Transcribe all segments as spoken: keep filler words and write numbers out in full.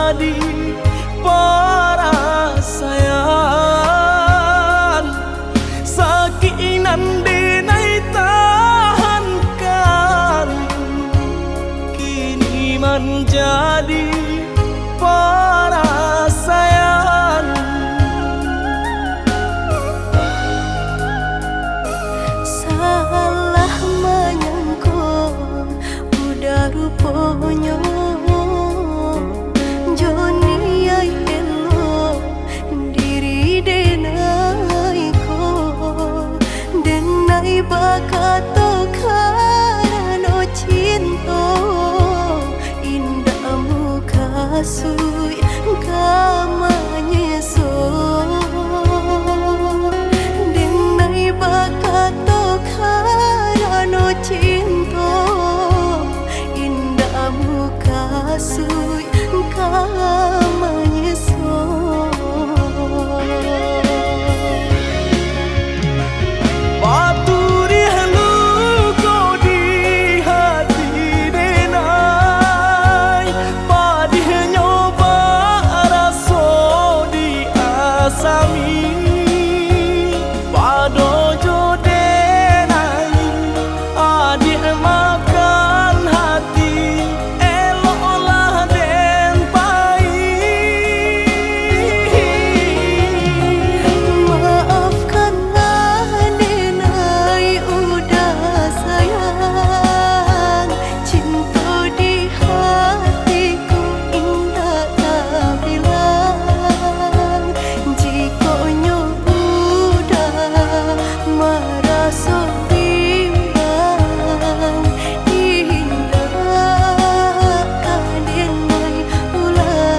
Jadi parasaian, sakik nan denai tahankan, kini manjadi parasaian. Salah manyangko uda ruponyo, jo niaik elok diri denai ko. Denai bakato karano cinto, indak mukasuik ka manyeso. Denai bakato karano cinto, indak mukasuik ka manyeso. Baturih luko di hati denai, padihnyo baraso di asami. Pado jo denai, adiak makan hati, eloklah den pai. Maafkanlah denai uda sayang, cinto di hatiku indak tabilang. Jikok nyo uda maraso bimbang, indak ka den pai pulang.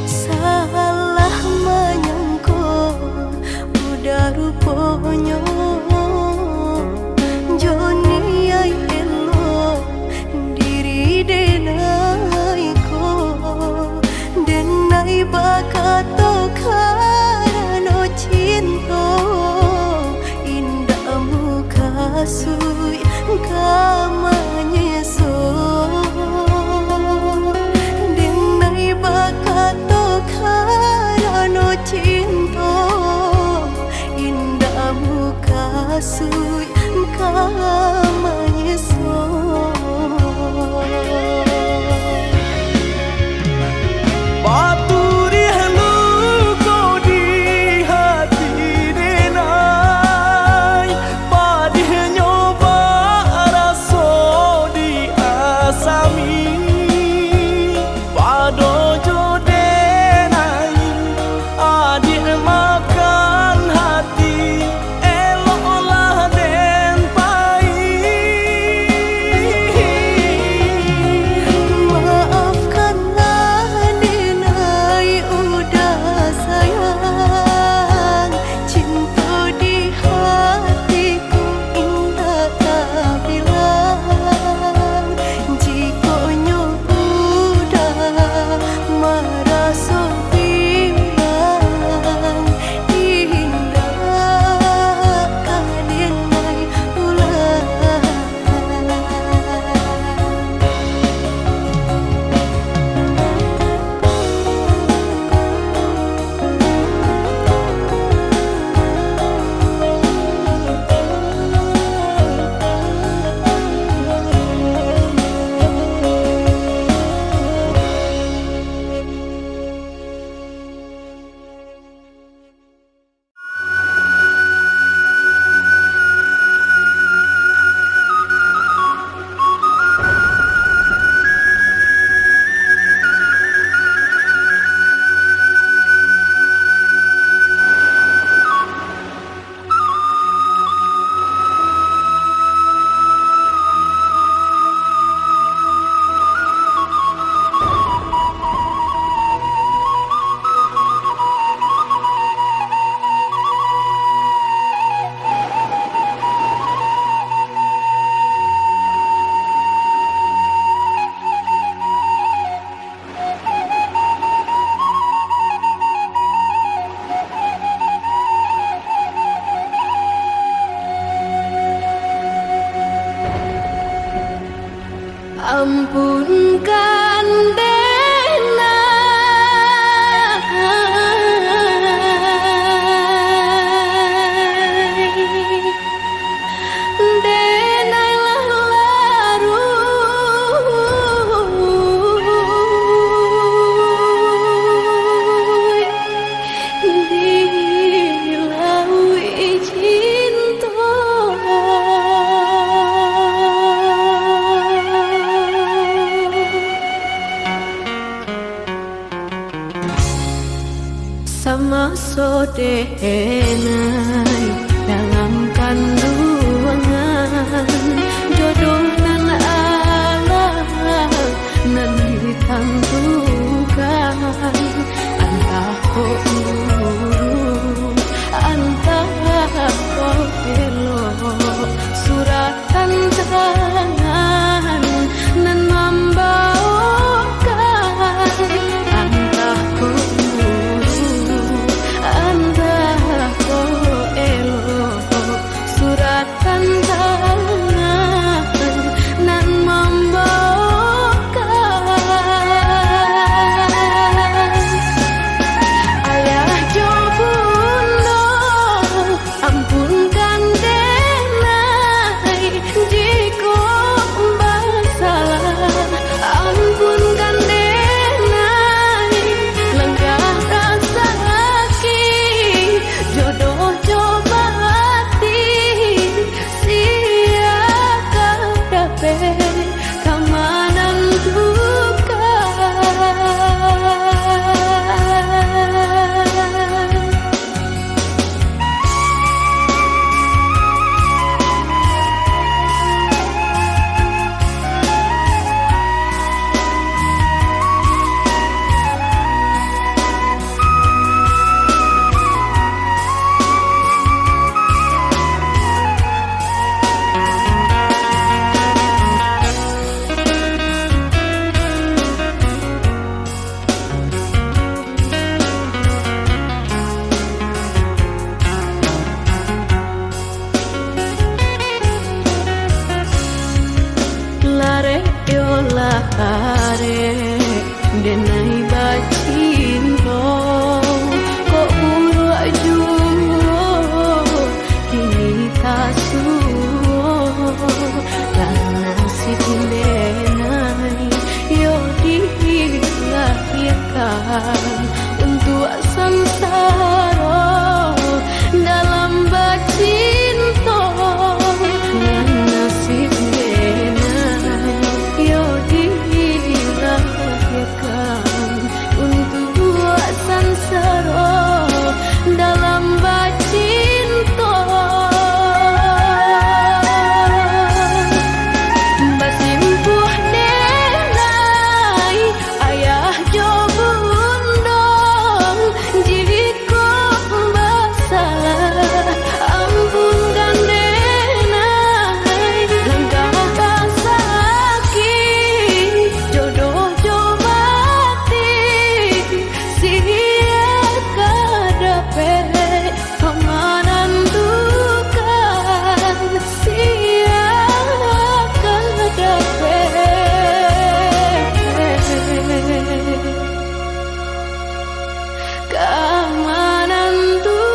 Salah manyangko uda ruponyo, jo niaik elok diri denai ko. Denai bakato karano cinto, indak mukasuik ka manyeso. Denai bakato karano cinto, indak mukasuik ka manyeso. Baturih luko di hati denai, padihnyo baraso di asami. Pado jo denai, adiak makan hati, eloklah Ampunkan denai, denai lah laruik di lauik cinto. Samaso denai dalam kanduangan, jodoh nan alah nan ditantukan, antah kok buruk, antah kok elok, surat tantangan nan mambaokan, antah kok buruk, antah kok elok, surat tantangan nan mambaokan. Ayah jo bundo, ampunkan denai jikok basalah, ampunkan denai langkah tasakik, jodoh jo batin, sia ka dapek ka manantukan. Larek yo larek, denai bacinto, kok buruak juo kini tasuo. Lah nasib denai yo dilahirkan untuak sansaro dalam bacinto. Lah nasib denai yo dilahirkan untuak sansaro dalam bacinto. Basimpuah denai, ayah jo bundo, jikok basalah, ampunkan denai langkah tasakik, jodoh jo batin, sia ka dapek ka manantukan, sia ka dapek ka manantukan.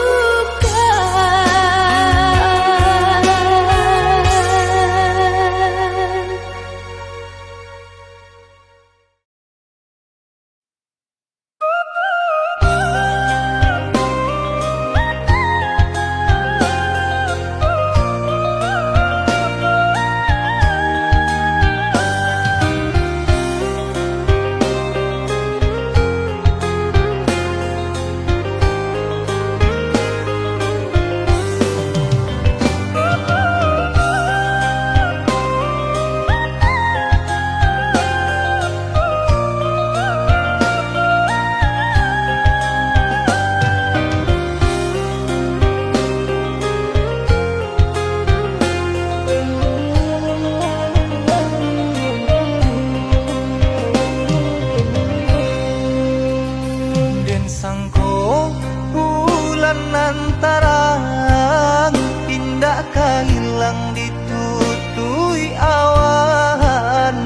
Den sangko bulan nan tarang, indak ka ilang ditutuik awan.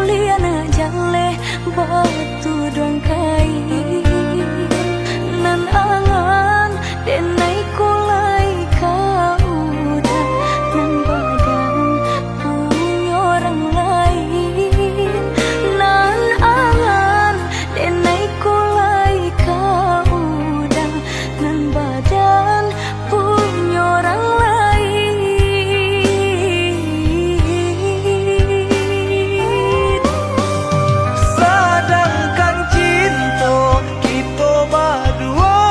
Liana jaleh batuduang kain, nan angan denai ko lai ka udah, nan badan punyo urang lain, nan angan denai ko lai ka udah, nan badan punyo urang lain. Sadangkan cinto kito baduo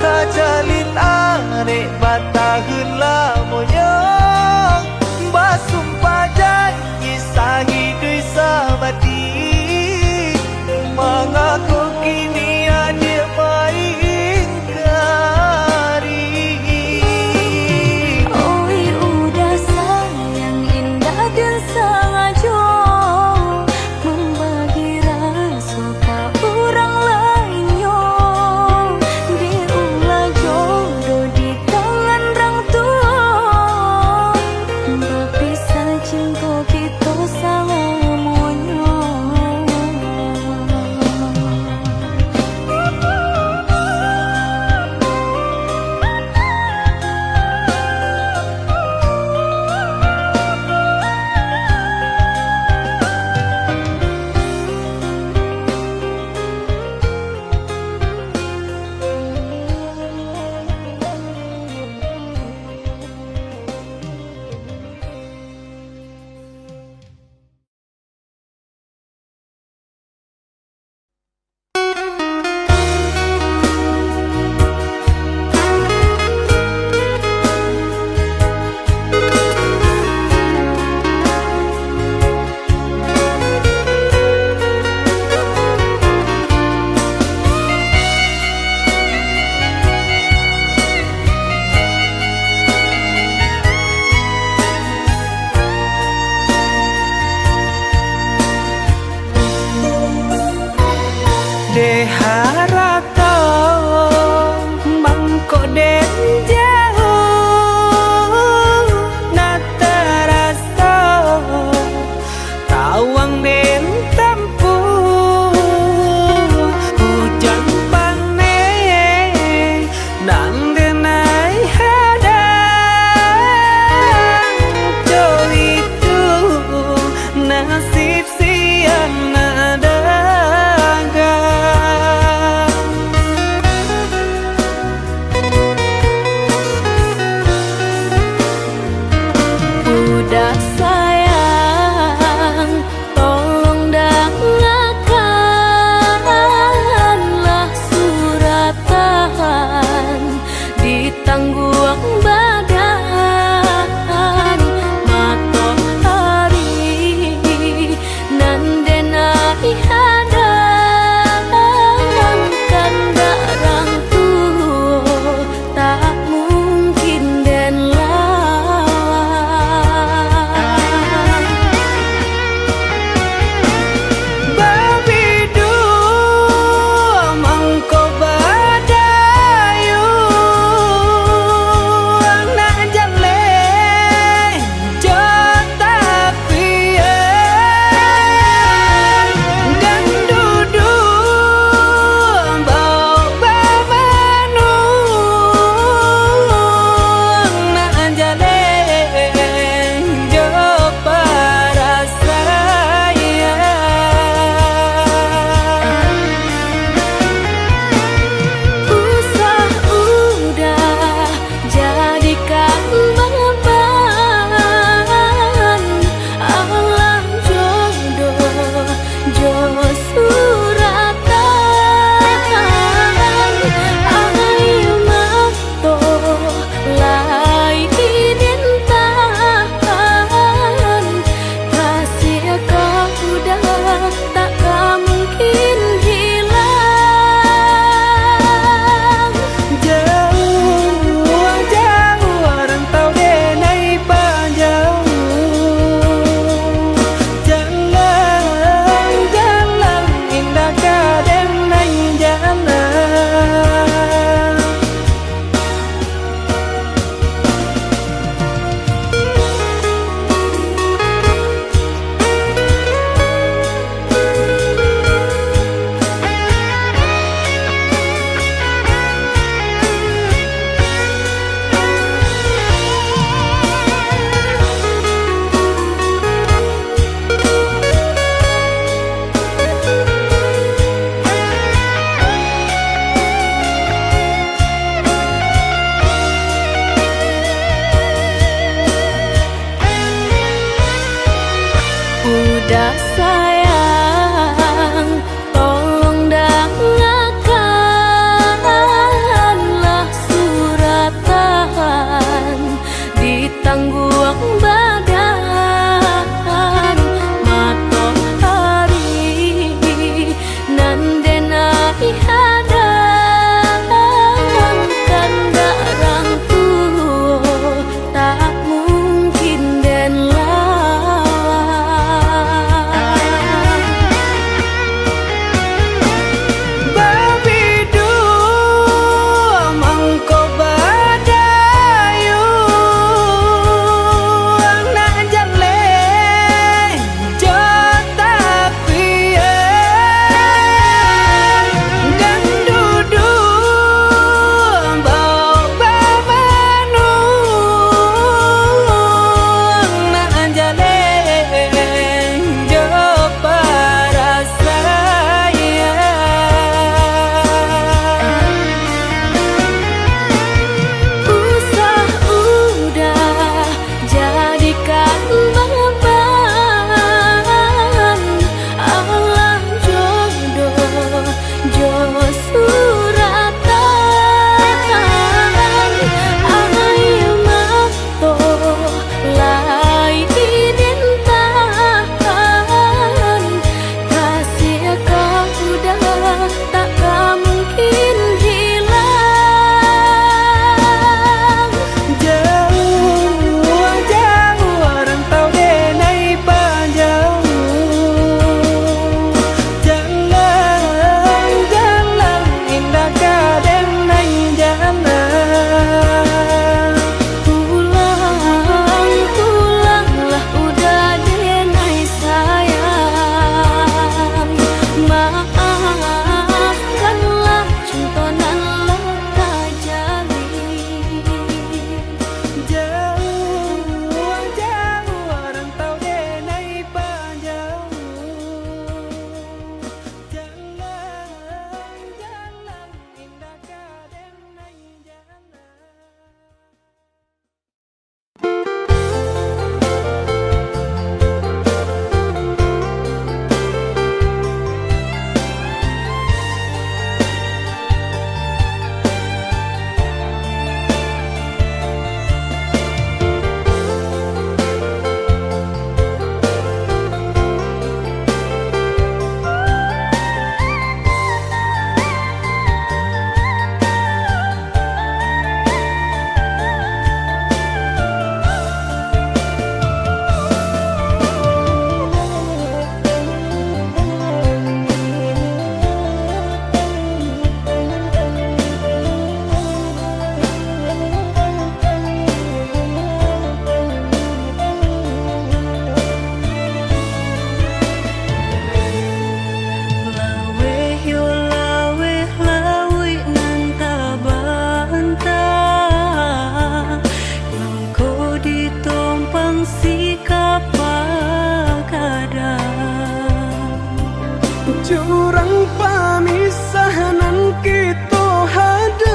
tajalin arek batahun lamonyo, basumpah jan Sahiduik samati, mangako kini adiak maingkari? Oi, udah sayang indak den sangajo mambagi raso ka urang lainnyo, diulah jodoh di tangan rang tuo. Bapisah cinto kito salamonyo. Dek harato mangko den jauah, nak taraso tawang den tampuah. Ujan paneh nan denai hadang, co itu nasib siang nak dagang. Dah sayang, tolong dangakanlah suratan, ditangguang badan matoari. Nan den ai hadang kandak rang tuo, tak mungkin den lawan. Babiduang mangko badayuang nak jaleh jo tapian, dan duduang baok bamanuang nak jaleh jo parasaian. Usah udah jadikan baban, alah jodoh jo suratan. Aia mato lai dirintahan, kasiah ka udah tak ka mungkin hilang. Jauah-jauah rantau den ai pajauah, jalan-jalan indak ka den ai jalan. Pulang, pulanglah udah den ai sayang. Maafkanlah cinto nan lah tajalin. Jauah-jauah rantau den ai pajauah, jalan-jalan indak ka den ai jalan. Laweh yo laweh lauik nan tabanta, nan ko ditompang si kapa gadang. Jurang pamisah nan kito hadang,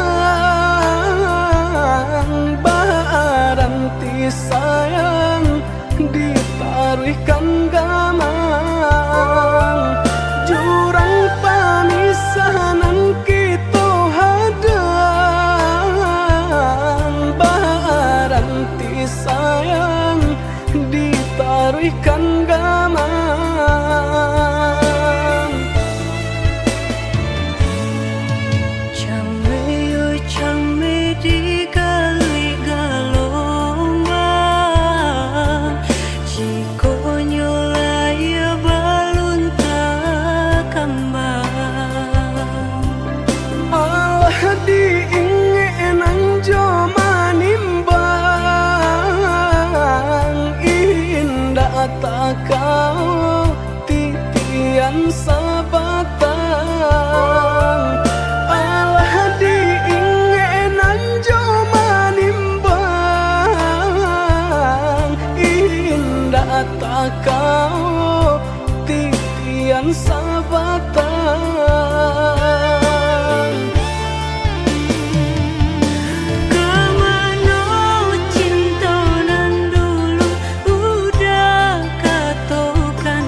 baranti sayang ditaruihkan gamang. Jurang pamisah nan kito hadang, baranti sayang ditaruihkan gamang. Cameh yo cameh digaluik galombang, jikok nyo layia balun takambang. Alah diingek nan jo manimbang, indak takao titian sabatang. Alah diingek nan jo manimbang, indak takao titian sabatang. Ka mano cinto nan dulu udah katokan?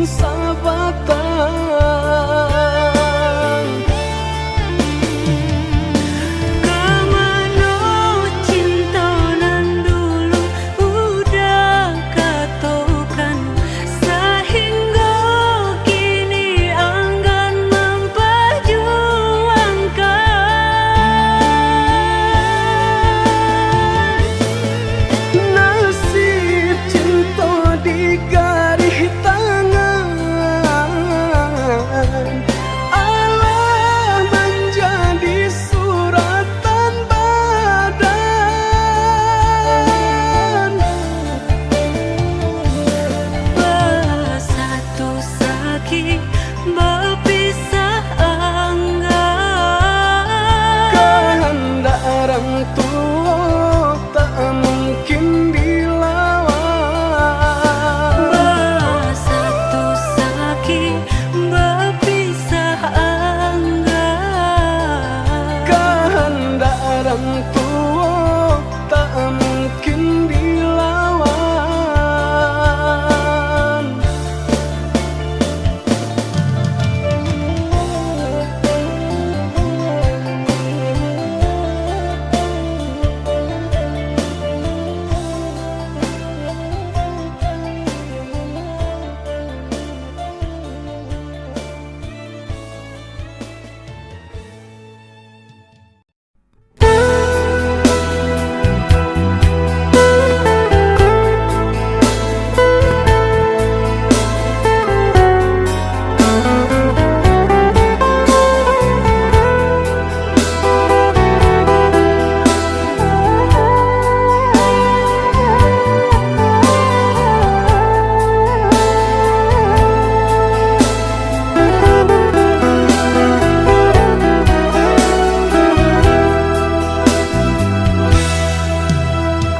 sabatang. Ka mano cinto nan dulu udah katokan, sahinggo kini anggan mampajuangkan. Nasib cinto di garih tangan, alah manjadi suratan badan. Basatu sakik bapisah anggan. Kahandak urang tuo tak mungkin dilawan. Basatu sakik bapisah anggan. Kahandak urang tuo tak mungkin dilawan.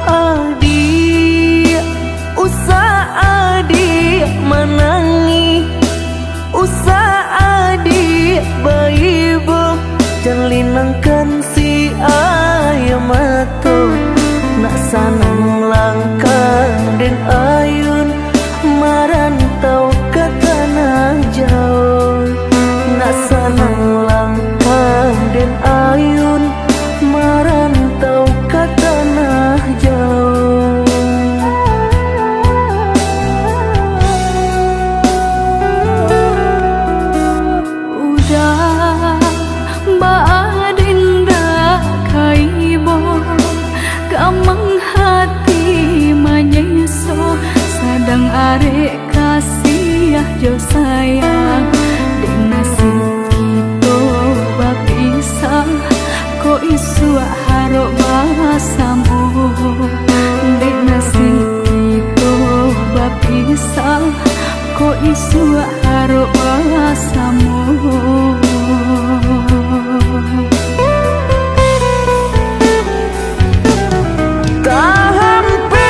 Adiak, usah adiak manangih, usah adiak baibo, jan linangkan si aia mato. Nak sanang langkah den ayun, marantau ka tanah jauah. Nak sanang langkah den ayun, marantau ka tanah jauah. Udah baa den dak ka ibo, gamang hati manyeso, sadang arek kasiah jo sayang. Dek nasib kito bapisah, kok isuak harok basamo. Dek nasib kito bapisah, kok isuak harok basamo. Tahampek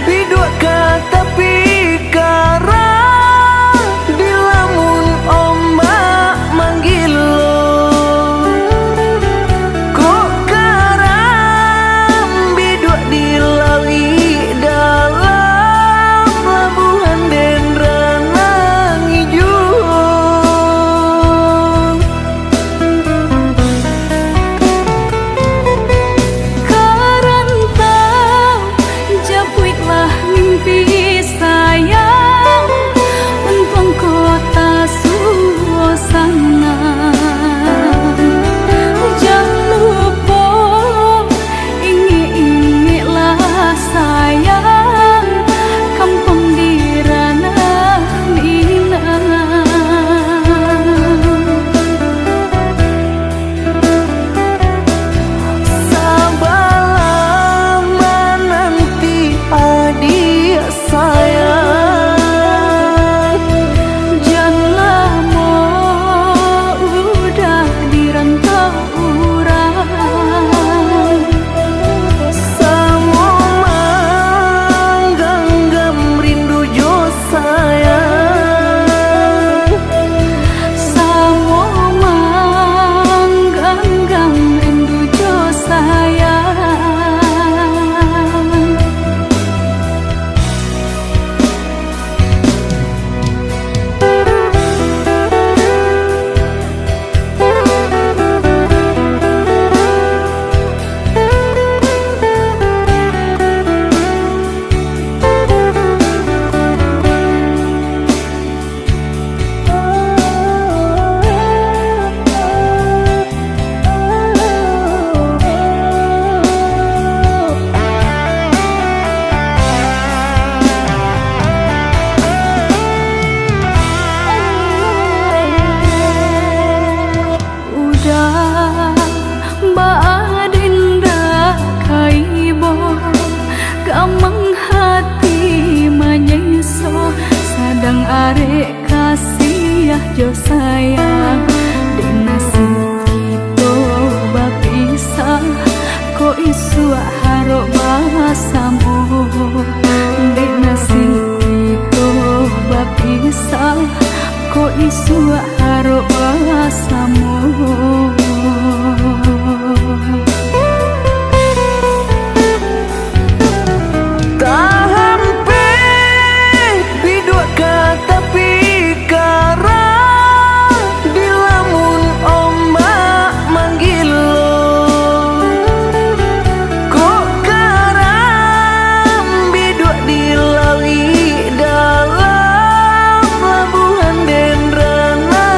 diduak ka tapi karang, dilamun ombak manggilo, kok ka Buek harok basamo. Tahampek biduak ka tapi karang, dilamun ombak manggilo. Kok karam biduak di lauik dalam, labuahan den rana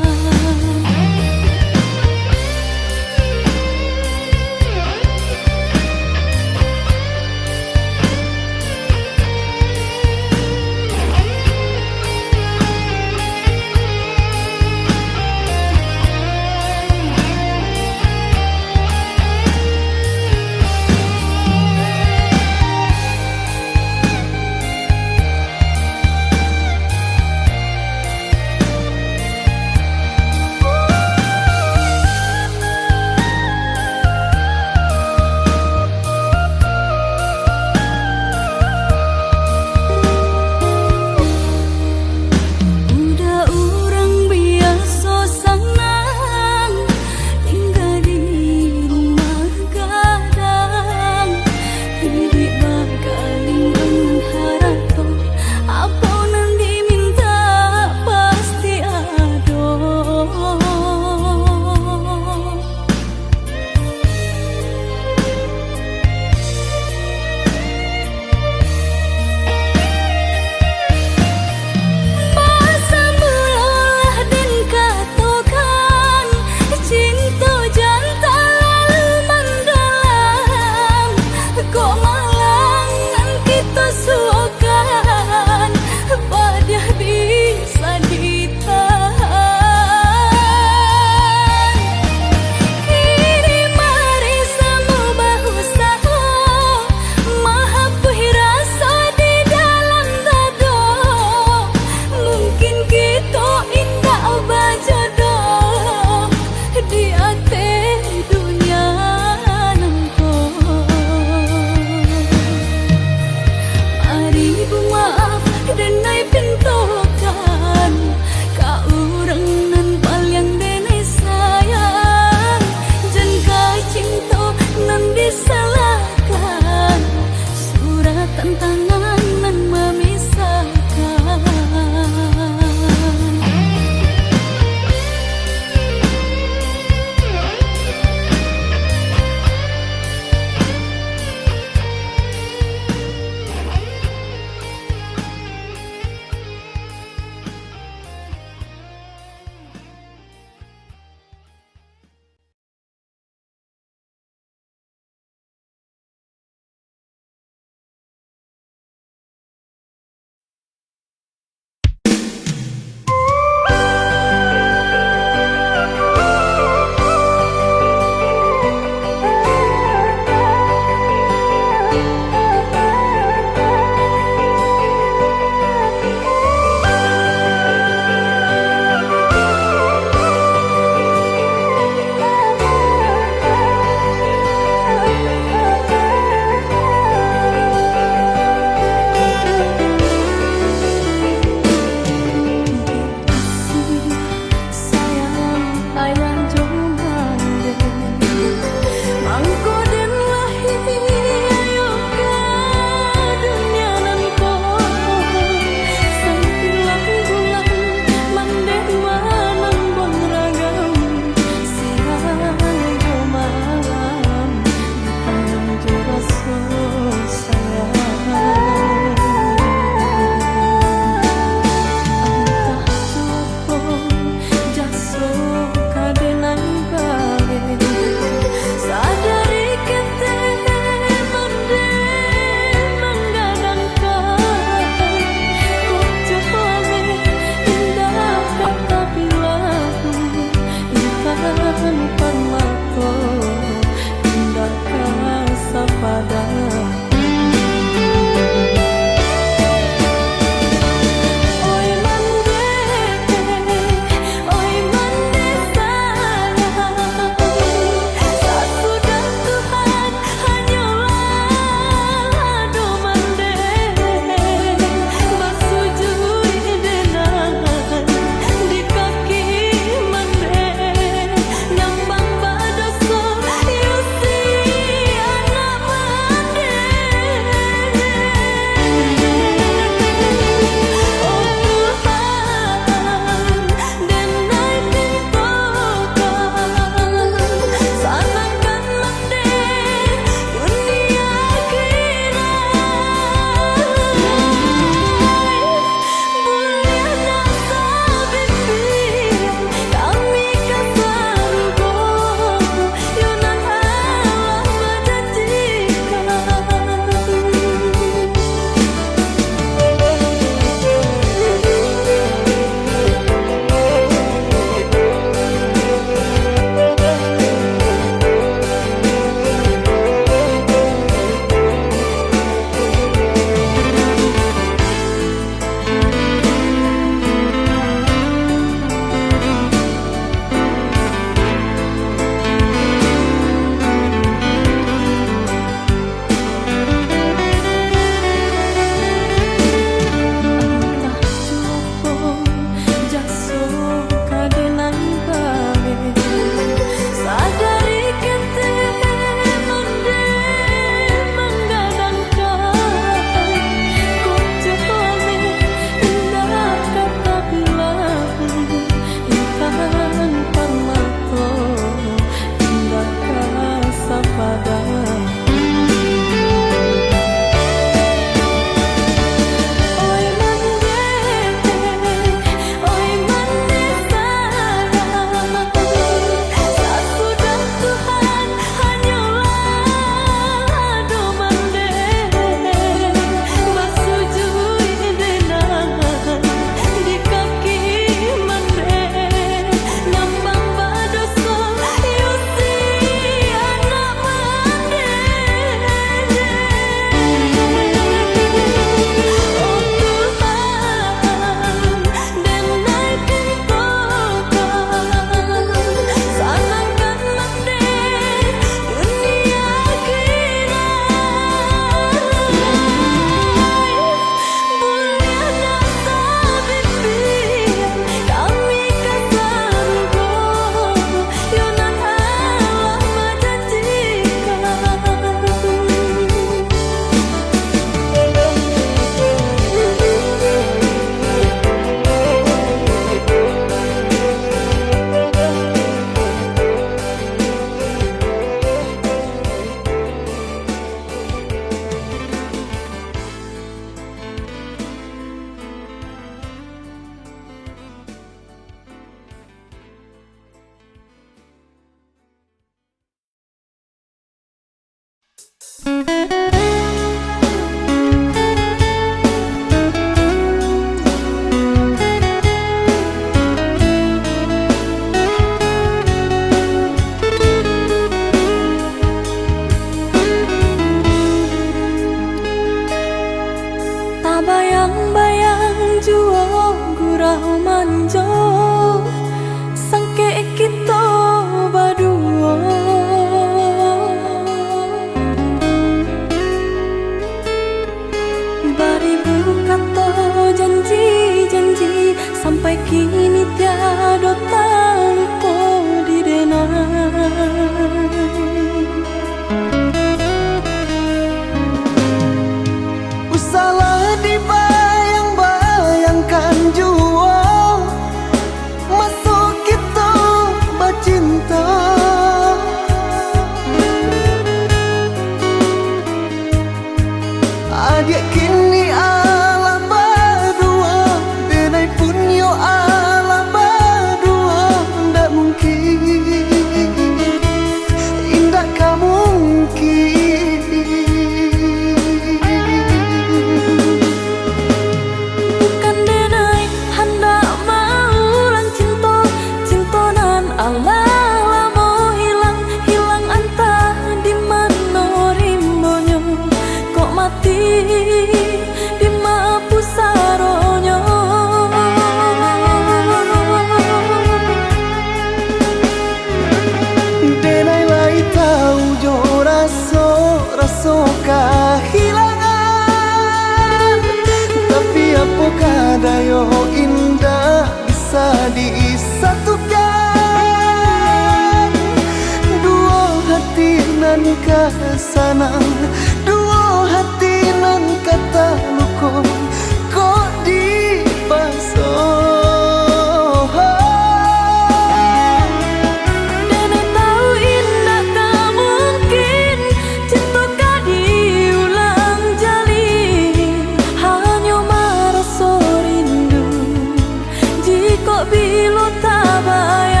Bilo tabayang.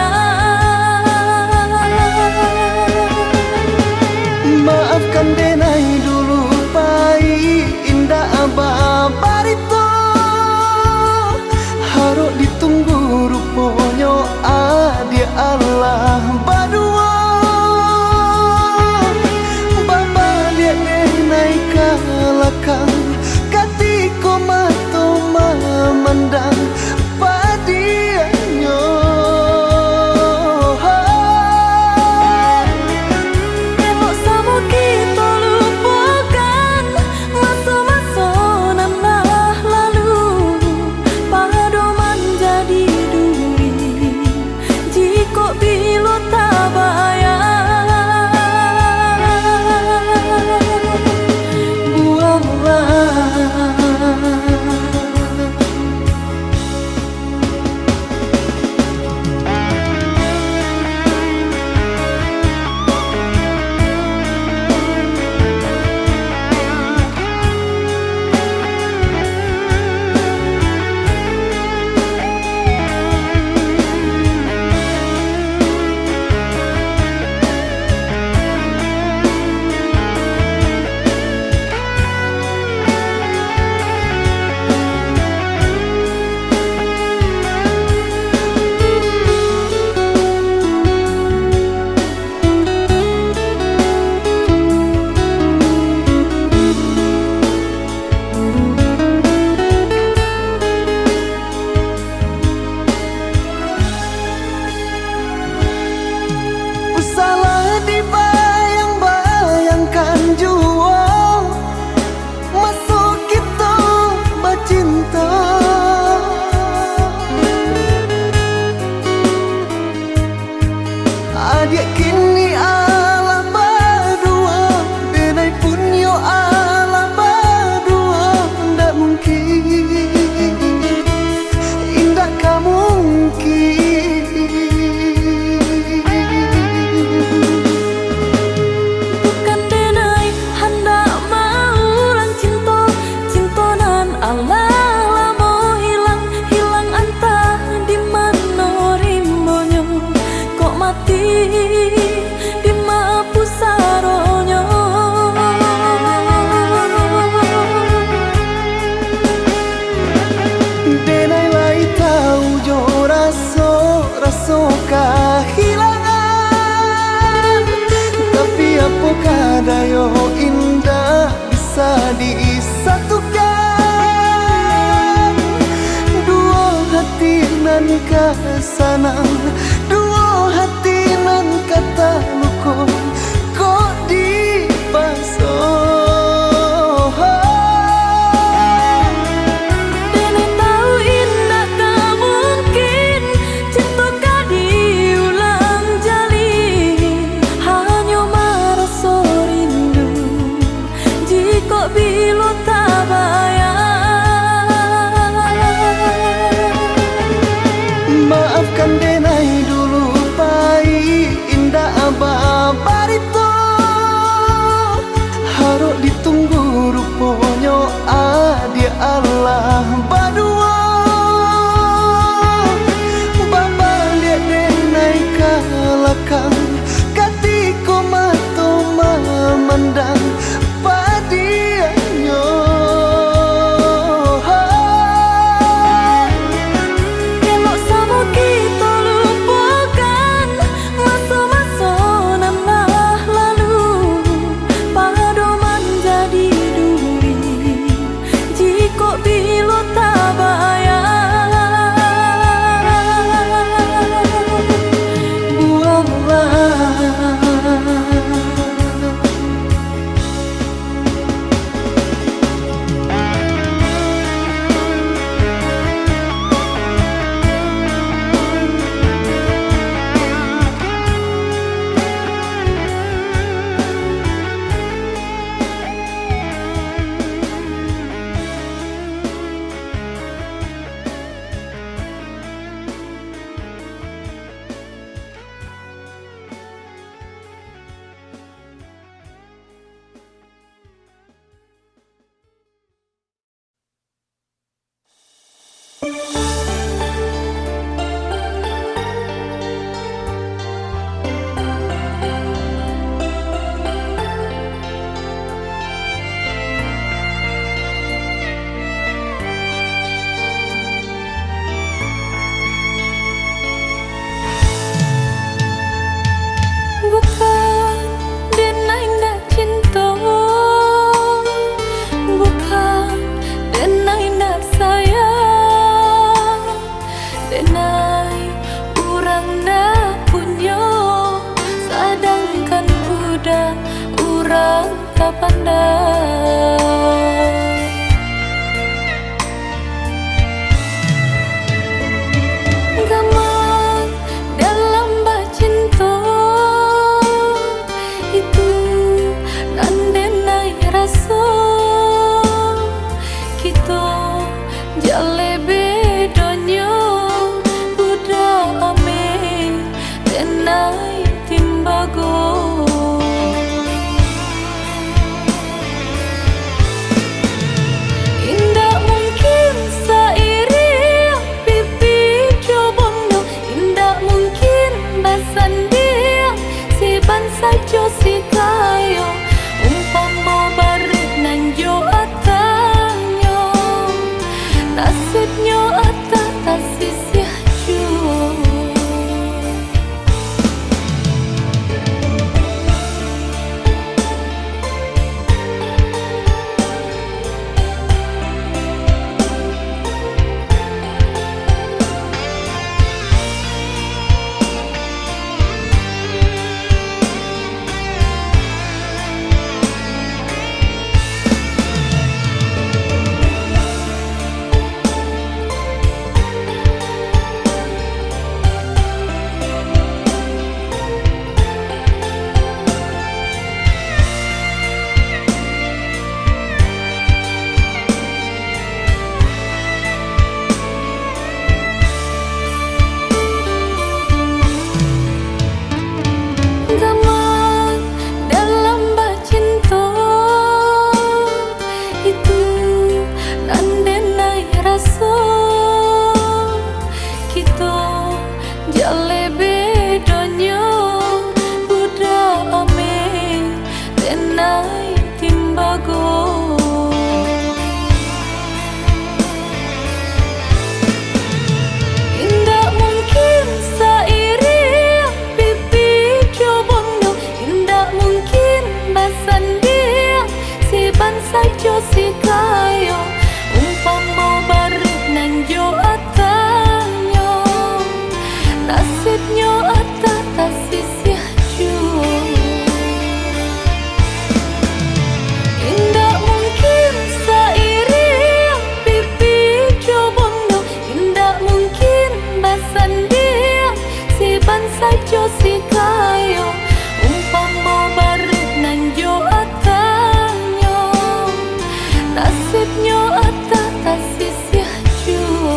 Maafkan denai dulu pai, indak babarito. Harok ditunggu ruponyo adiak alah baduo. Babaliak denai ka lakang, katiko mato mamandang padiahnyo. Elok samo kito lupokan maso-maso nan lah lalu, pado manjadi duri. Jikok bilo tabayang, buanglah. Usahlah dibayang-bayangkan juo, maso kito bacinto. Adiak kini alah baduo, denai punyo alah baduo, ndak mungkin, indak ka mungkin. Bukan denai handak maulang cinto, cinto nan alah lamo hilang, hilang antah di mano rimbonyo, kok mati di ma pusaronyo. Denai lai tau jo raso, raso kahilangan, tapi apo ka dayo, indak bisa disatukan. Duo hati nan ka sanang, duo hati nan ka taluko, kok dipaso. Denai tau indak ka mungkin cinto ka diulang jaleh, hanyo maraso rindu jikok bilo tabayang. Maafkan denai dulu sajo sikayo, umpamo baruik nan jo atanyo, nasibnyo atah tasisiah juo.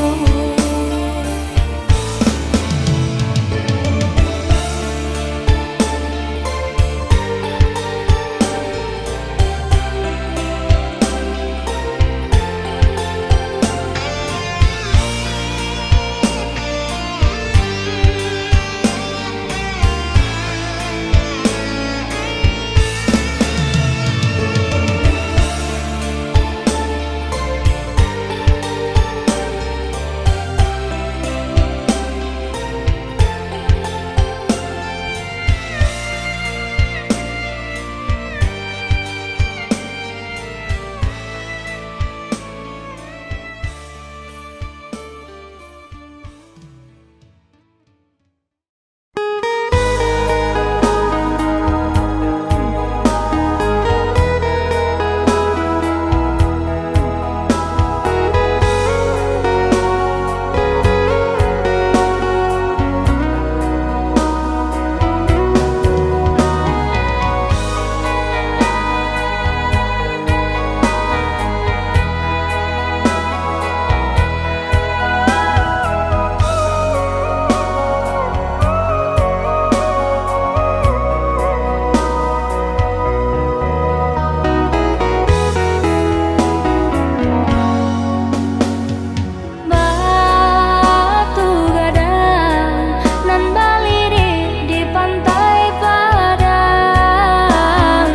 Batu gadang nan balirik di Pantai Padang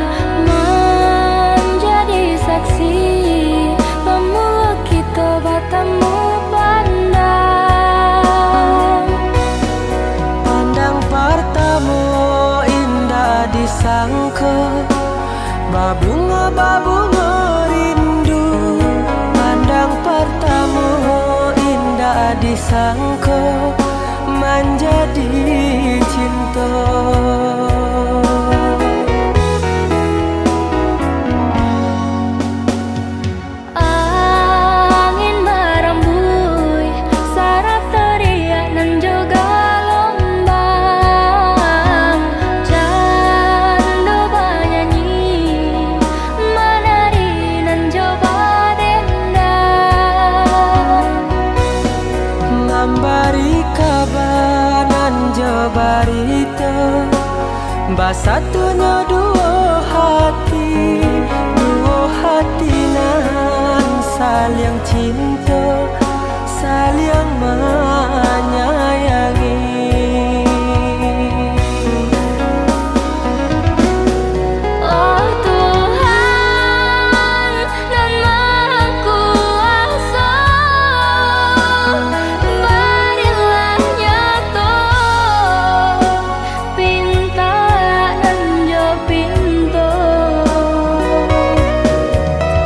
manjadi saksi pamulo kito batamu pandang. Pandang partamo indak disangko, babungo-babungo rindu. Pandang partamo indak disangko manjadi cinto. Angin barambuih, sarato riak nan jo galombang, cando banyanyi, manari nan jo badendang, mambari kaba nan jo barito. Basatunyo duo hati, duo hati nan saliang cinto, saliang manyayangi. Oh Tuhan, Nan Maha Kuaso, barilah nyato pintak nan jo pinto.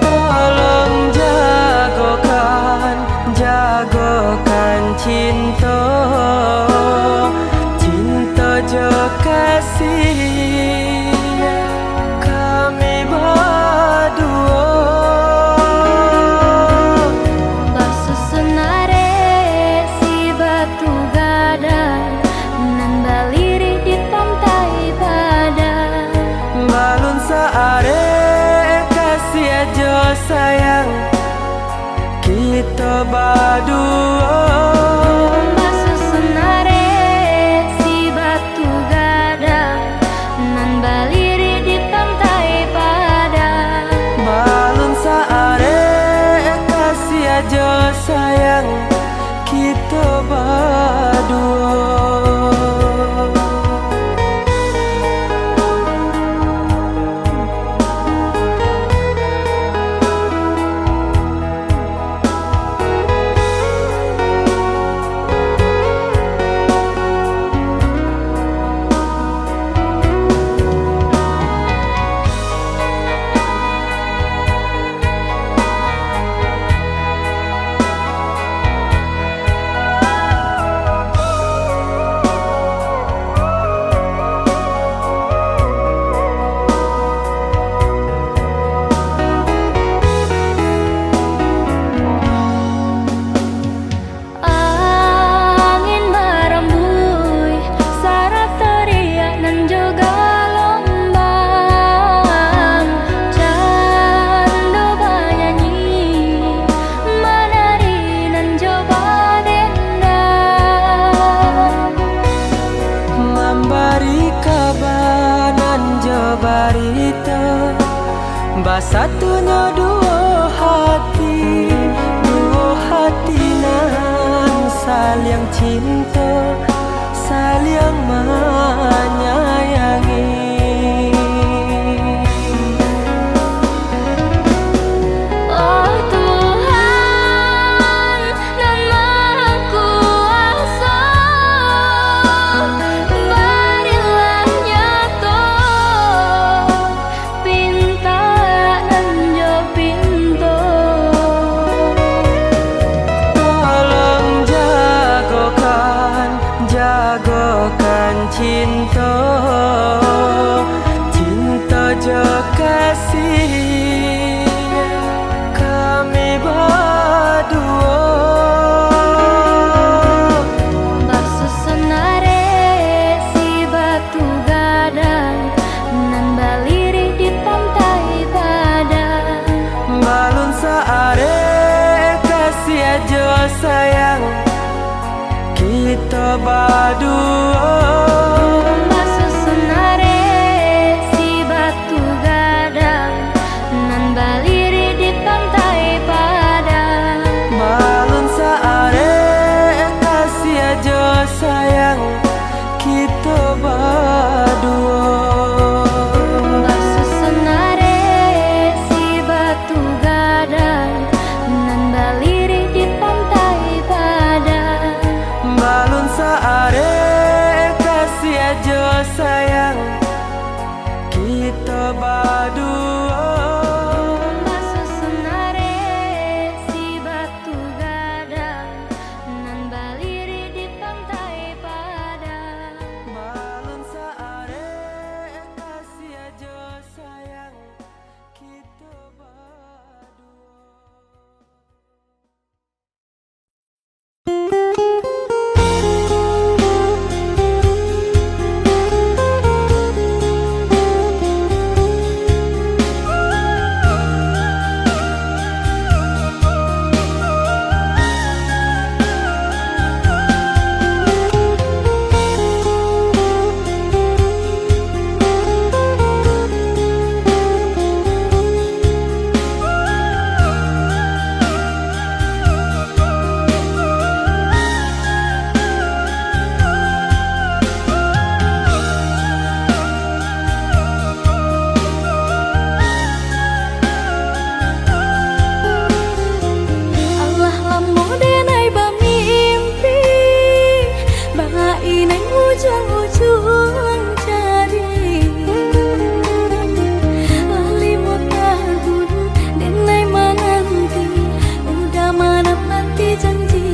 Tolong jagokan, jagokan cinto, cinto jo kasih. Kami baduo. Basusun arek si batu gadang, nan balirik di Pantai Padang. Balun saarek kasih jo sayang, kito baduo. Basusun arek si batu gadang, nan balirik di Pantai Padang. Balun saarek kasih jo sayang, kito baduo. Satunyo duo hati, duo hati nan saliang cinto, saliang manyayangi. Oh Tuhan, Nan Maha Kuaso, barilah nyato pintak nan jo pinto. Tolong jagokan, jagokan cinto, cinto jo kasih kami baduo. Basusun arek si batu gadang, nan balirik di pantai Padang. Balun saarek kasih jo sayang, kito baduo. Basusun arek si batu gadang, nan balirik di pantai Padang. Balun saarek kasih jo sayang, kito baduo. Basusun arek si batu gadang, nan balirik di pantai Padang. Balun saarek kasih jo sayang, kito baduo. Basusun arek si batu gadang, nan balirik di pantai Padang. Balun saarek kasih jo sayang, kito baduo. Alah lamo denai bamimpi, bak inai ujuang-ujuang jari. Lah limo tahun denai mananti, udah manapati janji.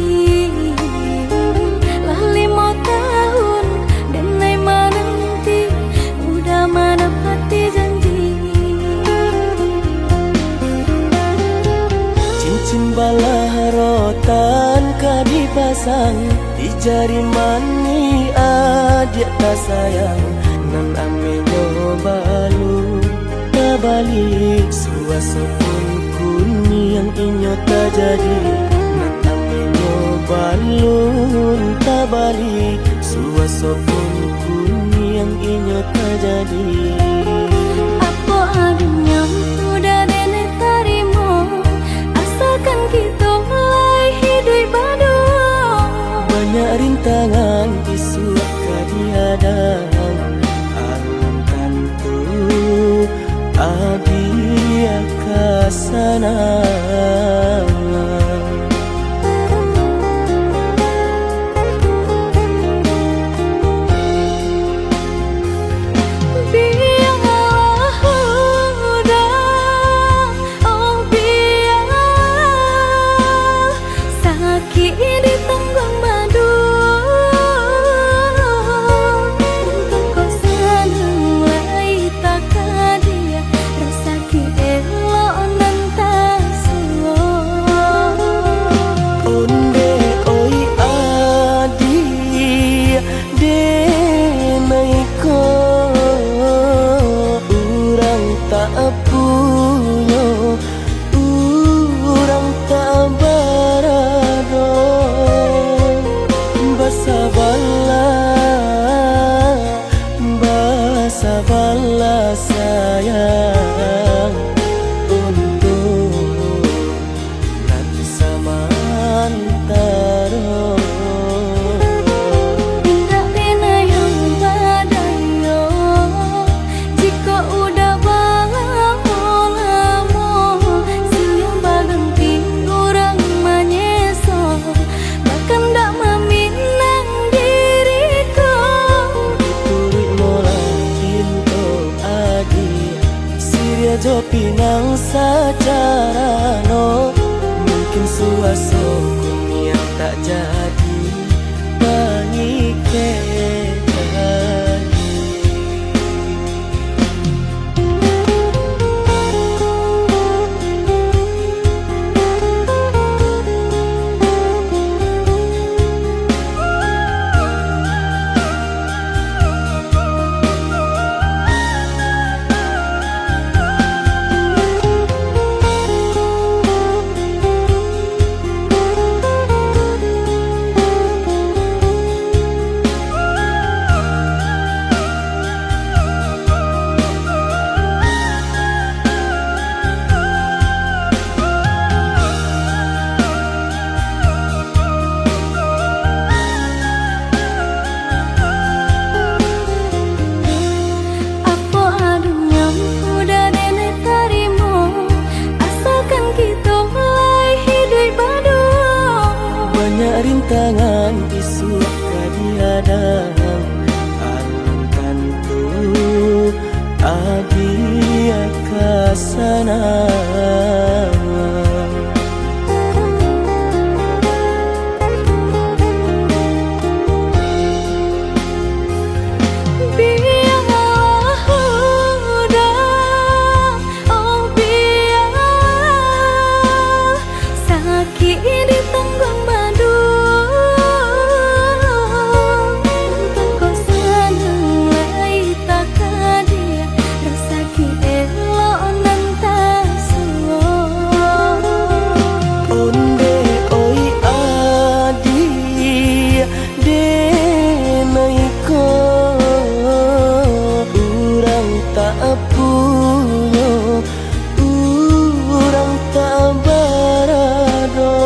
Lah limo tahun denai mananti, udah manapati janji. Cincin balah rotan ka dipasang di jari manih adiak tasayang, nan ameh nyo balun tabali, suaso pun kuniang inyo tajadi, nan ameh nyo balun tabali, suaso pun kuniang inyo tajadi. Apo adonyo udah denai tarimo, asakan kito lai hiduik baduo. Banyak rintangan isuak ka dihadang, alun tantu adiak ka sanang. Bialah udah, oh bialah, sakik ditangguang baduo. Untuak kok sanang lai takadia, rasaki elok nan tasuo. tak jadi pangikek lagi. Apo adonyo udah denai tarimo, asalkan kito lai hiduik baduo. Banyak rintangan isuak ka dihadang, alun tantu adiak ka sanang. Bialah udah, oh bialah, sakik ditangguang baduo. Untuak kok sanang lai takadiak, rasaki elok nan tasuo. Ondeh oi adiak, denai ko urang tak punyo, urang tak barado.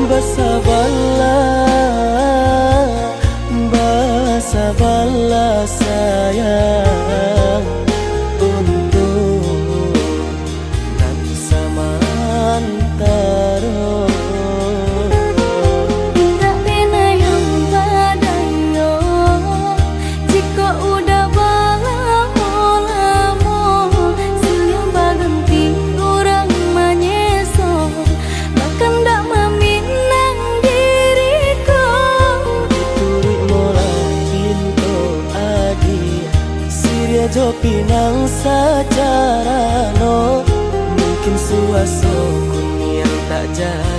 Basabalah, basabalah sayang, untuak nan samantaro. Indak bana yang badayo, jikok udah balamo-lamo, silih baganti urang manyeso, bakandak maminang diri ko. Dituruik molah pinto adiak, siriah jo pinang sajarano, mungkin suaso kuniang tak jadi.